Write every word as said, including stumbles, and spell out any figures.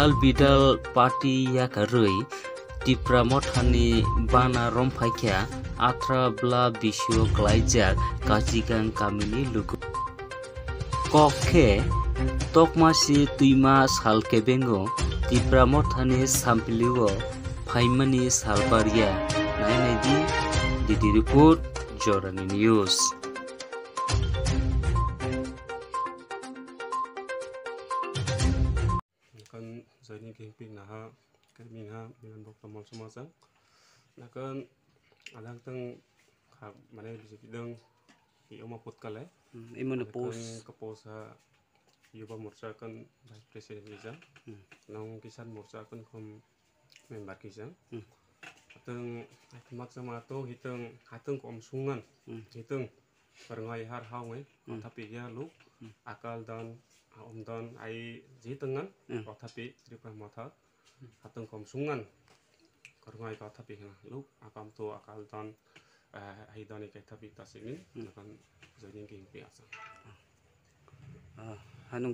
Dal bidal party yakarwi Tipra Mothani bana romphaikha Athra bla bisio klaijak Kachigang kamini luku. Kok khe tokmasi twima sal kebengo Tipra Mothani samplio phaimani sal barya. Nainai di, D D report, Jorani News. Kan joining khe pik naha, kami naha, milan bok tomol sama sang. Nakan adang tang kha, mane B J P dang, i oma put kale. Hmm, imo no Nakan post. Ka post ha, Yuba Morcha kan vice president kisa. Hmm. Nong Kisan Morcha kan khom member kisa. Hmm. Tang, mak sama to hitang, hatang kom sungan. Hmm. Hitang, Rwngai har ha wngai, hmm, kotha pi ya lu, hmm, akal dan, om dan, ai ji tengan, hmm, kotha pi, Tripura Motha, hatong kom sungan, rwngai kotha pi hina lu, akam to akal dan, eh, ai dan ikai tha pi ta simin, hmm, akan joining king pi asa. Ah, hanung